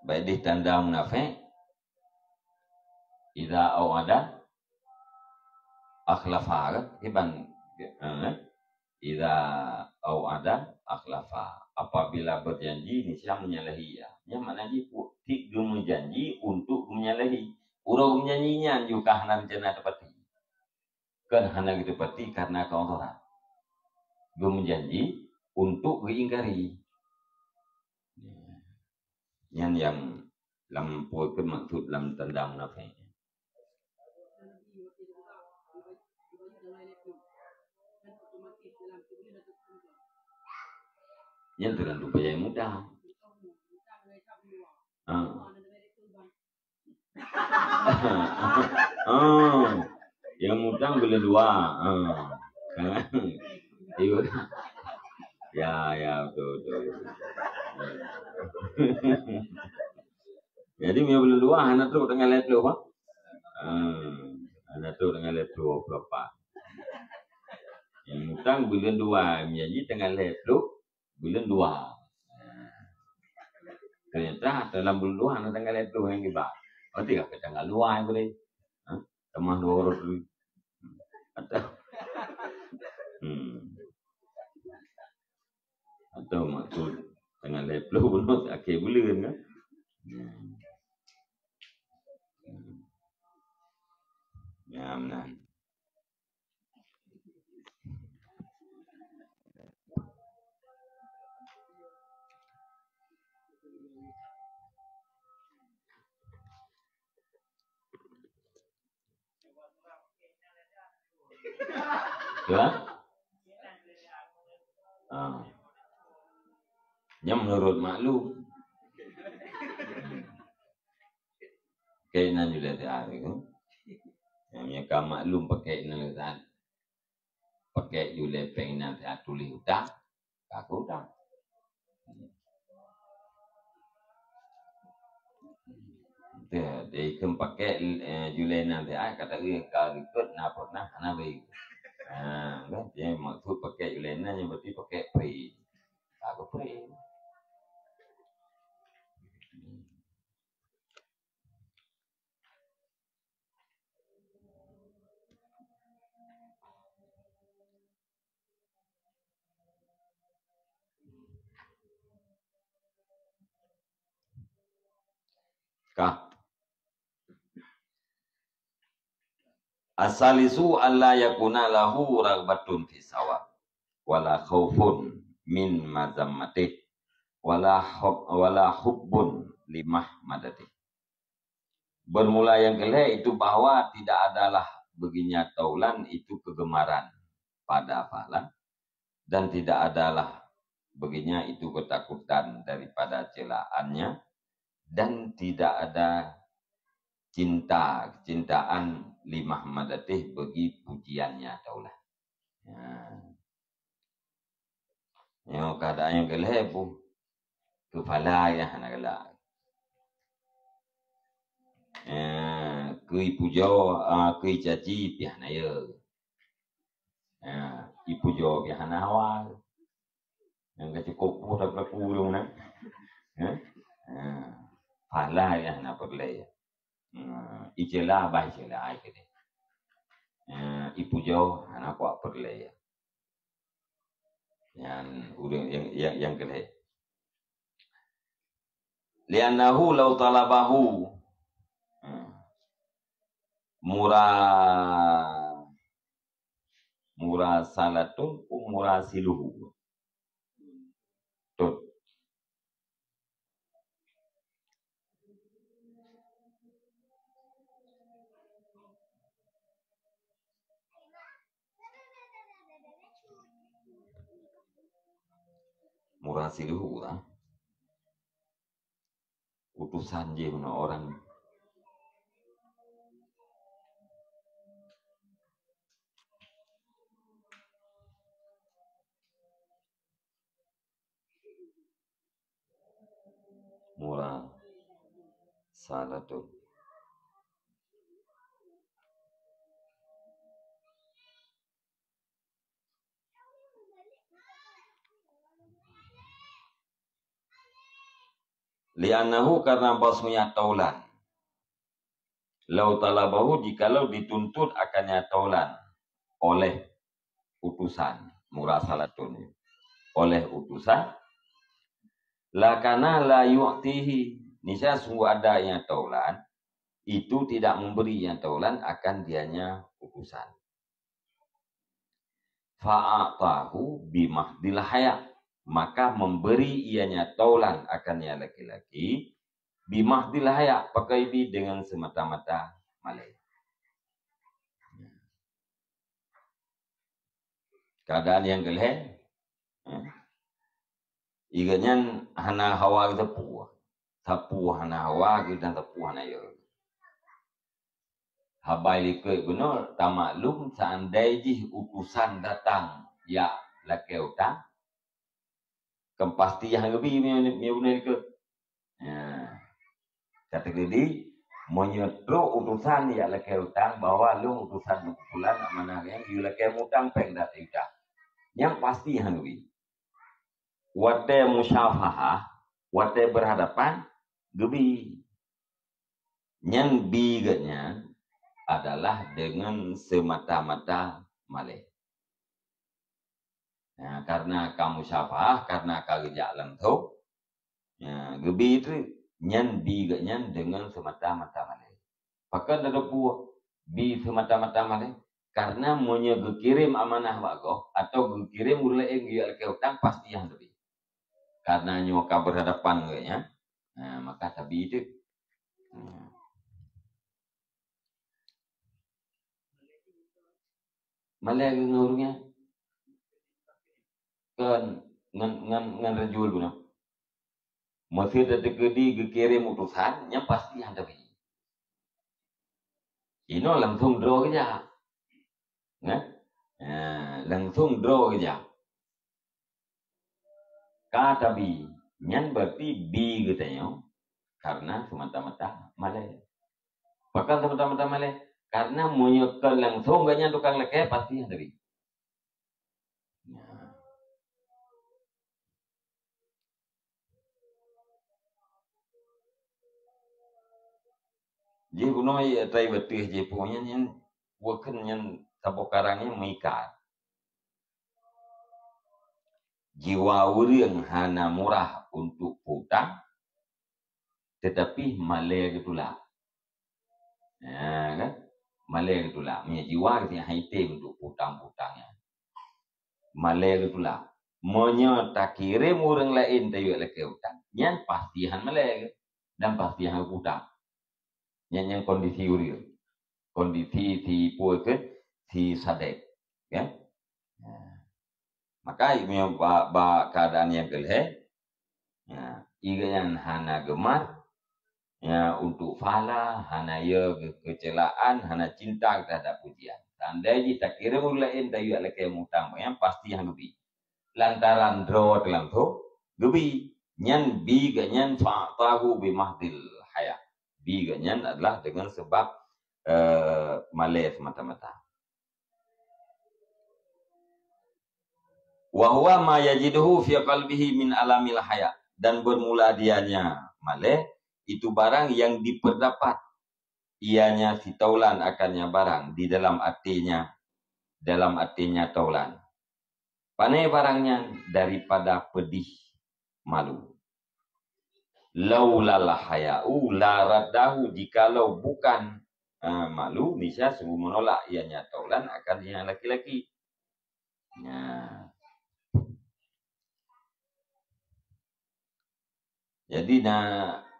Bak idéh tanda munafék, idza au'ada akhlafa, kan? Kiban, eh, idza au'ada akhlafa. Apabila berjanji, niscaya menyalahi, ya. Nyan makna jih, pu-, cit geumeujanji untuk menyalahi. Uroe geumeujanji nyan juga hana rencana teupati. Kan hana geutepati karena keuzoran. Geumeujanji untuk geuingkari. Nyan nyang lam poe keumaksud lam tanda munafék. Nyan teugantung payah muda. Ah. Oh, nyang mutang buleuen dua. Ah. Iya. Ya, ya, betul, betul. Jadi, meunyoe buleuen dua hana trok tanggal lhèe ploh, ha? Ah, hana trok tanggal lhèe ploh, ploh pat. Nyang mutang buleuen dua, jadi tanggal lhèe ploh, buleuen dua. Ternyata dalam buleuen dua na tanggal lhèe ploh nyang tiba. Berarti ka tanggal dua nyang tadi. Ha? Tamah dua uroe tadi. Atau, hmm. Atau maksud tanggal lhèe ploh bunoe akhé buleuen kan? Hmm. Ya, meunan. Ya? Ah. Nyan menurut maklum. Pakèk inan julai siat tu. Nyang ka maklum pakèk inan julai siat. Pakèk julai péng inan siat tuléh utang. Ka keu utang. Teuh, jadi keu pakèk, eh, julai inan siat, kata ureueng ka rikot na pernah, hana bri. Ha, kan? Jadi maksud pakèk julai inan nyan berarti pakèk pre. Ka keu pre. Ka. As-salisu alla yakuna lahu raghbatun fi sawab, wala khaufun min mazammatih, wala hub-, wala hubbun limahmadatih. Bermula yang keulhèe itu bahwa tidak adalah baginya taulan itu kegemaran pada pahala, dan tidak adalah baginya itu ketakutan daripada celaannya, dan tidak ada cinta, kecintaan limahmadatih bagi pujiannya taulan. Ya. Nyoe keuadaan nyang keulhèe boh. Keu pahala nyang hana galak. Eh, keu ipujoe, ah, keu icaci pih hana yö. Eh, ipujoe pih hana hawa. Nyang ka cukôp boh tapi peue lôn na. Eh? Eh, pahala nyang hana peureulèe. Eh, icela bah icela ai keudeh. Eh, ipujoe hana kuat peureulèe. Nyan ureueng nyang, nyang, nyang keulhèe. Li'annahu law talabahu, hmm, mura-, murasalatun, murasiluhu. Tut. Murasiluhu lah. Utusan jih meunan orang. Murasalatun. Li'annahu, karena bahwasanya taulan. Lau talabahu, jikalau dituntut akannya taulan oleh utusan, murasalatun, oleh utusan, lakana la yu'tihi, niscaya sungguh ada nyang taulan, itu tidak memberi nyang taulan akan dianya utusan. Fa'atahu bimahdil haya, maka memberi ianya taulan akan nyang laki-laki, bimahdil haya, pakaibi dengan semata-mata malèe. Keuadaan nyang keulhèe, eh, geuhnyan hana hawa geuteupue. Teupue hana hawa geuh dan teupue hana yö. Haba likot bunoe tamaklum, seandai jih utusan datang jak lakèe utang, kan pasti han geubi meunyoe, meunyoe bunoe likot. Nah, kata keudi, meunyoe trok utusan jak lakèe utang bahwa lôn utusan Teungku Pulan, amanah nyan, yue lakèe mutang péng dak utang. Nyan pasti han geubi. Watèe musyafahah, watèe berhadapan, geubi. Nyan bi geuhnyan adalah dengan semata-mata malèe. Nah, karena ka musyafahah, karena ka geujak langsung, nah, geubi teuk nyan bi geuhnyan dengan semata-mata malèe. Pakon tateupeue bi semata-mata malèe? Karena meunyoe geukirém amanah bak gob atau geukirém ureueng laén geujak lakèe utang, pasti han teubi. Karena nyoe ka berhadapan ngon geuhnyan, nah, maka tabi teuk. Nah. Malèe ngon ureueng nyan. Kon ngon, ngon, ngon rajul bunoe. Meusé tateukeudi geukirém utusan, nyan pasti han teubi. Inoe langsung droe geujak. Nah, nah, langsung droe geujak. Ka tabi, nyan berarti bi geutanyoe karena semata-mata malée. Pakon semata-mata malée? Karena meunyoe kon langsung gobnyan tukang lakée, pasti hana bi. Nah. Jih bunoe ié tai beuteuh jih pu nyan, nyan, bukan nyan saboh karang nyan meuikat. Jiwa ureuëng hana murah untuk peutang, tetapi malée geutulak. Ya, kan? Malée geutulak. Meunyoe jiwa geutanyoe hai tem untuk peutang-peutang nyan. Malée geutulak. Meunyoe takirém ureuëng laén tayue lakée utang, nyan pasti han malée dan pasti han peutang. Nyan, nyan kondisi ureuëng. Kondisi si peue keuh, si sadek. Ya? Nah. Maka meunyoe bak, bak keuadaan nyang keu lhée, ya, ié gobnyan hana geumat, ya, untuk fala, hana ié keuceulaan, hana cinta terhadap pujian. Seandai jih takirém ureuëng laén tayue lakée mutang, nyan pasti han geubi. Lantaran droe teuh langsung geubi. Nyan bi gobnyan fa'tahu bi mahdil haya. Bi gobnyan adalah dengan sebab, eh, malée semata-mata. Wa huwa ma yajiduhu fi qalbihi min alamil haya. Dan bermula dianya malée, itu barang yang diperdapat ianya si taulan akannya barang di dalam aténya, dalam aténya taulan. Pane barang nyan? Daripada pedih malu. Laulal haya'u la raddahu, jikalau bukan, eh, malu, niscaya sungguh menolak ianya taulan akan nyang laki-laki. Nah. Jadi na,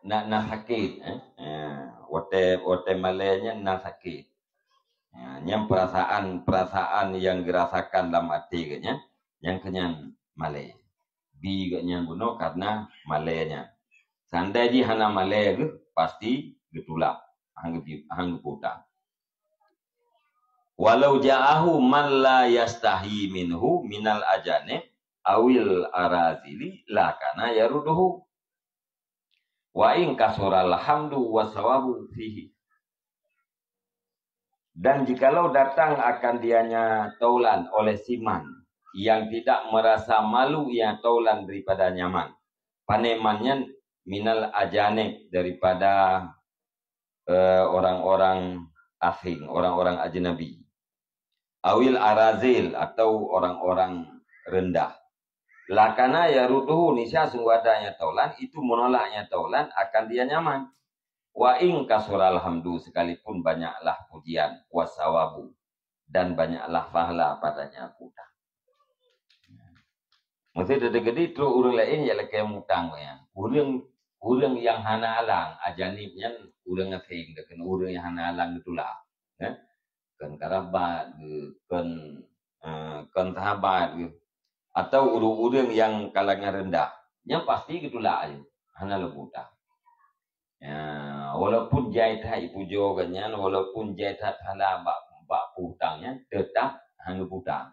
na, na sakét, eh. Ya, watée, watée malée nyan na sakét. Ya, nyan perasaan, perasaan nyang geurasakan lam até geuh nyan, nyang keu nyan malée. Bi gobnyan bunoe karena malée nyan. Seandai jih hana malée geuh, pasti geutulak, han geubi-, han geupeutang. Walau ja'ahu man la yastahi minhu minal ajanib awil arazili lakana yaruduhu. Wa in kasural hamdu wa sawabu fihi. Dan jikalau datang akan dianya taulan oleh siman yang tidak merasa malu ia taulan daripada nyaman, paneman nyan minal ajanib, daripada, eh, orang-orang asing, orang-orang ajnabi. Awil arazil, atau orang-orang rendah. Lakana yaruduhu, niscaya sungguh ada nyang taulan, itu menolak nyang taulan akan dia nyaman. Wa in kasural hamdu, sekalipun banyaklah pujian, wasawabu, dan banyaklah pahala padanya peutang. Meusti teuteugedi trok ureuëng laén nyang lakée mutang nyan. Ureuëng, ureuëng nyang hana alang, ajanib nyan ureuëng asing, dak keuneuk ureuëng nyang hana alang geutulak. Kan? Kon karabat geuh, kon, eh, kon sahabat geuh, atau ureuëng-ureuëng nyang kalangan rendah, nyan pasti geutulak aja, hana lé peutang. Ya, walaupun jai that ipujoe gobnyan, walaupun jai that salah bak, bak peutang nyan, teutap han geupeutang.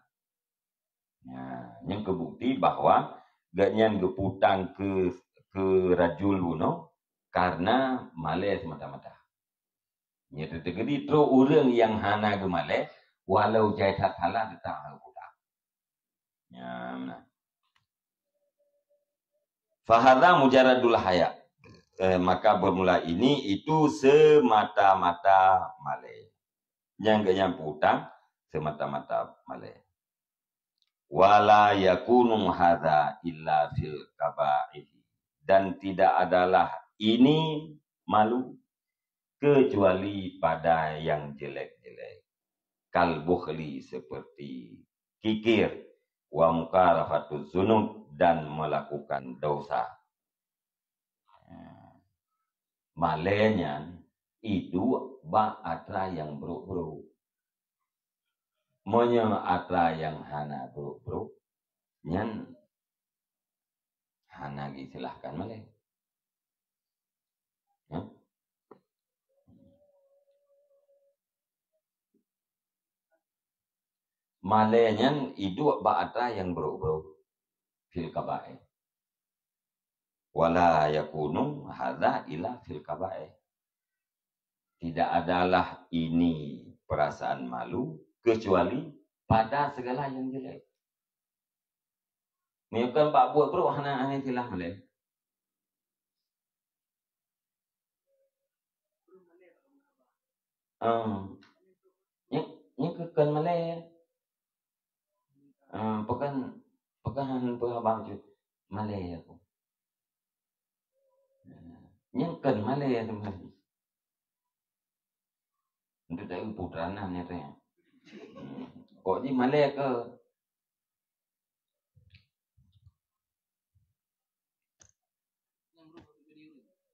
Ya, nyan keu bukti bahwa gobnyan geupeutang keu, keu rajul bunoe karena malée semata-mata. Nyan teuteugedi trok ureuëng nyang hana geumalée, walau jai that salah, teutap han geupeutang. Nyan meunan. Fahadza mujarradul haya. Eh, maka bermula ini itu semata-mata malée. Nyang gobnyan peutang semata-mata malée. Wala yakunu hadza illa fil qaba'ih. Dan tidak adalah ini malu kecuali pada yang jelek-jelek. Kal bukhli, seperti kikir, wa mukarafatuz zunub, dan melakukan dosa. Malée nyan iduek bak atra nyang brok-brok. Meunyoe atra nyang hana brok-brok, nyan hana geusilahkan malée. Hah? Malée nyan iduek bak atra nyang brok-brok, fil kabaih. Wala yakunu hadza illa fil kabaih. Tidak adalah ini perasaan malu kecuali pada segala yang jelek. Meunyoe kon bak buet brok hana, hana istilah malée. Ah. Nyan, nyan keu kon malée. Ah, peugah, peugah hana peugah bang cut. Malée aku. Nyan kon malée tu malée. Untuk tak ibu putra nah nyata. Hmm. Kok ji malée ke?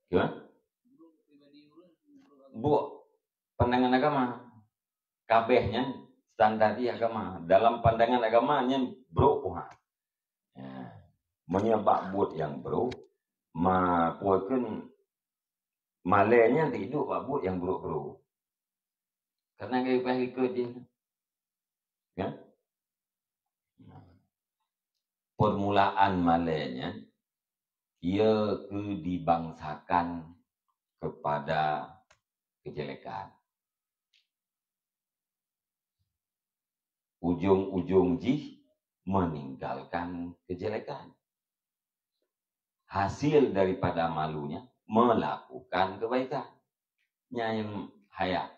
Ya? Buet pandangan agama. Kabeh nyan standar di agama. Dalam pandangan agama nyan brok puha. Ya. Meunyoe bak buet nyang brok, ma puakeun malée nyan teuiduek bak buet nyang brok-brok. Karena gaya ikut jih. Ya? Permulaan malée nyan, ia ke dibangsakan kepada kejelekan. Ujung-ujung jih meninggalkan kejelekan. Hasil daripada malunya melakukan kebaikan. Nyan haya.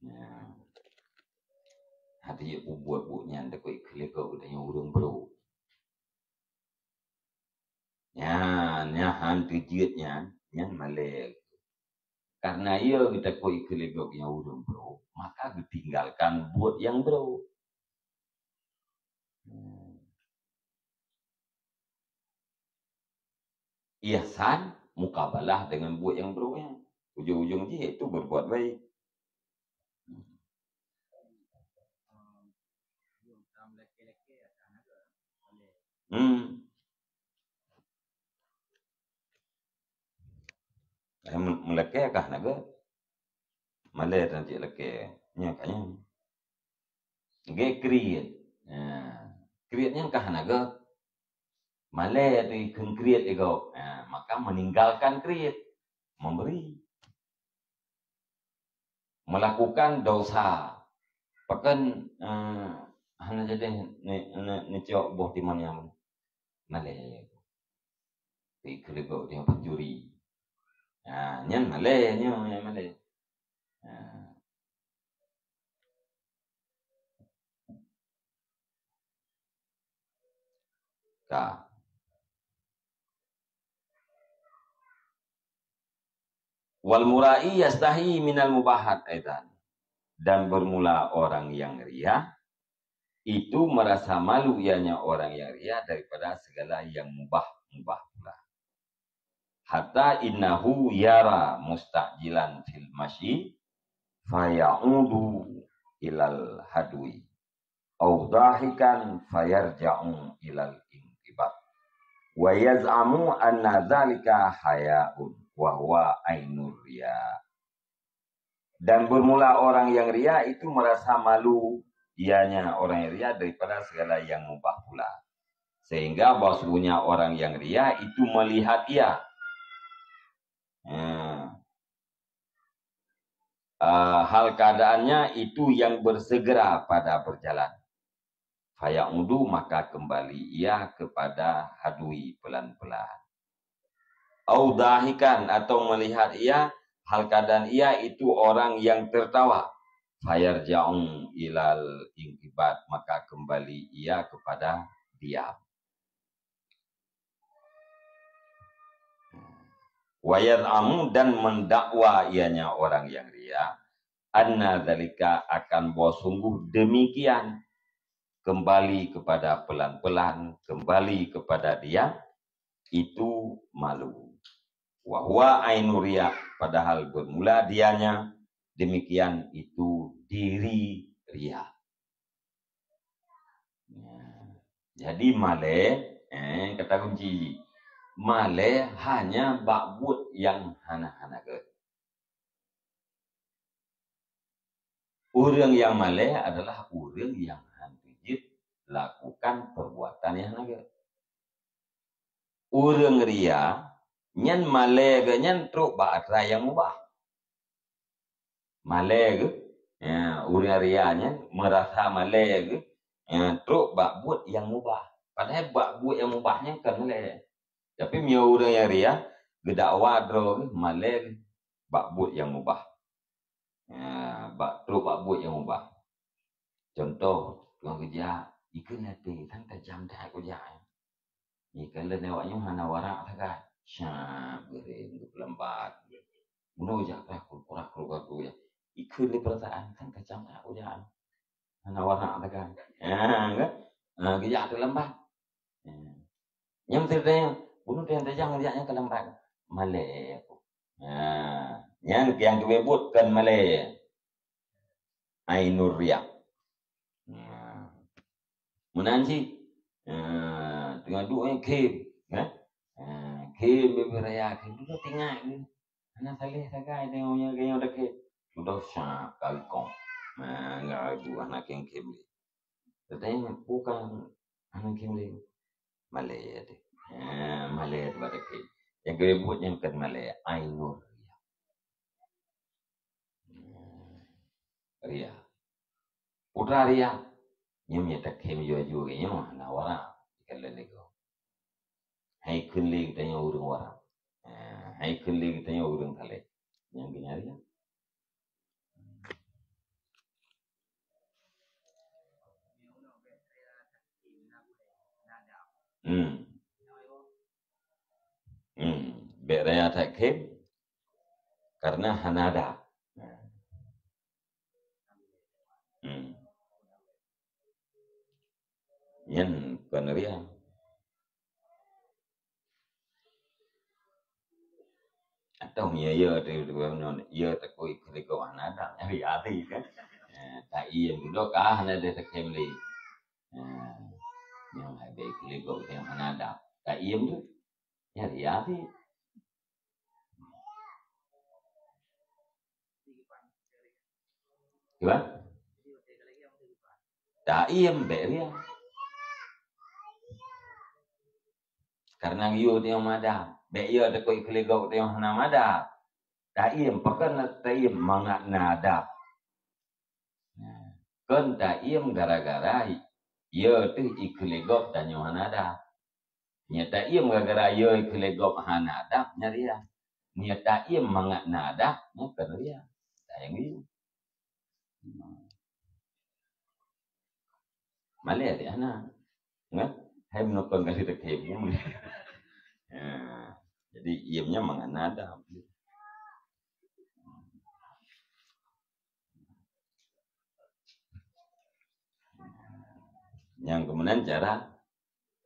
Nyan. Hati jeuet peubuet buet nyan takot keuligok geutanyoe ureuëng brok. Nyan, nyan han teujeuet nyan, nyan malée. Karena ia geutakot keuligok nyang ureuëng brok, maka geutinggalkan buet nyang brok. Hmm. Ihsan mukabalah dengan buet nyang brok nyan. Ujung-ujung jih itu berbuat baik. Hmm. Eh, me-, meulakée kah na geuh? Malée tan cit lakée. Nyan ka nyan. Lagée kriet. Ha, kriet nyan kah na geuh? Malée tu ikheun kriet lé gob. Ha, maka meninggalkan kriet. Memberi. Melakukan dosa. Pakon, eh, hana jadi ne-, ne-, neucok boh timon nyang malée. Pi keuleubok nyang pencuri. Ha, nyan malée, nyoe nyan malée. Ha. Ka. Wal mura'i yastahi minal mubahat aidan. Dan bermula orang yang ria, itu merasa malu ianya orang yang ria daripada segala yang mubah-mubah pula. Hatta innahu yara mustajilan fil masyi, fayaudu ilal hadwi. Au dhahikan fayarja'u ilal inqibat. Wa yaz'amu anna dzalika hayaun wa huwa ainur riya. Dan bermula orang yang ria itu merasa malu, ianya orang yang ria daripada segala yang mubah pula. Sehingga bahwasanya orang yang ria itu melihat ia. Ha. Ah, hal keadaannya itu yang bersegera pada berjalan. Fayaudu, maka kembali ia kepada hadwi pelan-pelan. Au dhahikan, atau melihat ia, hal keadaan ia itu orang yang tertawa. Fayarja'u ilal inqibat, maka kembali ia kepada diam. Wa yaz'amu, dan mendakwa ianya orang yang ria, anna dzalika, akan bahwa sungguh demikian, kembali kepada pelan-pelan, kembali kepada diam, itu malu. Wa huwa ainu riya, padahal bermula dianya demikian itu diri ria. Ya. Jadi malée, eh, kata kunci, malée hanya bak buet nyang hana-hana gét. Ureuëng nyang malée adalah ureuëng nyang lakukan perbuatan nyang hana gét. Ureuëng ria nyan malée geuh nyan trok bak atra nyang mubah. Malée geuh, ya, ureuëng ria nyan meurasa malée geuh, ya, trok bak buet nyang mubah. Padahai bak buet nyang mubah nyan kon malée. Tapi meunyoe ureuëng nyang ria geudakwa droe geuh malée geuh bak buet nyang mubah. Ya, bak trok bak buet nyang mubah. Contoh, tukang keujak, ikheun até, kan tajam that keujak. Ni kalon awak nyoe hana warak sagai. Syab, geuring, geupeuleumbah. Bunoe jak kah kurah keuluwarga tu ya. Ikheun lé peurasaan, kan tajam that keujak. Hana warak sagai. Ha, kan? Ha, geujak teulambat. Ha. Nyang teudeung, bunoe teuh tajam geujak nyang teulambat. Malée aku. Ha, nyan nyang keubeubut kon malée. Ainur riya. Ha. Meunan cit. Ha, teungoh duek ngon khém, ha? Ha, khém beubeuraya, khém tu tinggai ni. Hana saléh sagai tengok nyoe, nyoe dakét. Sudah syak kali kong. Ha, enggak lagu hana khém-khém lé. Teudeung bukan hana khém lé. Malée teuh. Ha, malée teuh bak dakét. Nyang keubeubut nyan kon malée, ainur riya. Ria. Putra ria. Nyoe meunyoe takhém yue-yue nyoe hana warak. Ikalon lé gob. Hai kheun lé geutanyoe ureuëng warak. Eh, hai kheun lé geutanyoe ureuëng saleh. Nyang geunya ria. Hmm. Hmm. Bék raya that khém. Karena hana ada. Hmm. Nyan kon ria. Atau ya, ya, ya, takoi keuligok hana ada. Ria tadi kan. Eh, tak iya duduk ah hana ada takhém lé. Eh, nyang ada keuligok yang hana ada. Tak iya tu. Ya, ria tadi. Kiban? Taiem bék ria. Karena yue teuh nyang mada. Bék yue takoi keuligok teuh nyang hana mada. Taiem, pakon taiem mangat na adab. Nah, kon taiem gara-gara yue teuh ikeuligok tanyoe hana adab. Nyan taiem gara-gara yue keuligok hana adab nyan ria. Nyan taiem mangat na adab nyan kon ria. Sayang yue. Malée deh hana. Kan? Hai meunukon kali takhém. Ya. Jadi iem nyan mangat na adab. Nyang keumudian cara,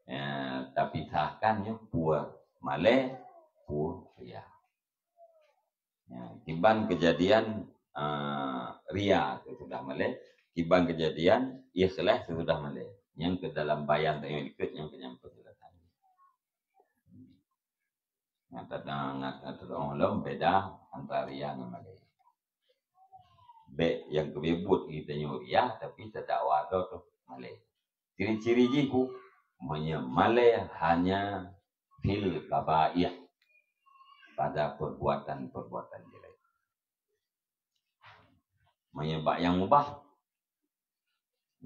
eh, tapisahkan nyoe peue malée, peue ria. Ya, kiban keujadian, eh, ria sesudah malée, kiban keujadian ikhlas sesudah malée. Nyang keu dalam bayan tanyoe dikeue nyang keu nyang peujelasan. Nyang teudeungoe lom beda antara ria ngon malée. Bék nyang keubeubut geutanyoe ria, tapi tadakwa droe teuh malée. Ciri-ciri jih pu, meunyoe malée hanya fil kabaih, pada perbuatan-perbuatan jelek. Meunyoe bak nyang mubah,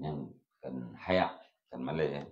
nyang kon haya, kon malée,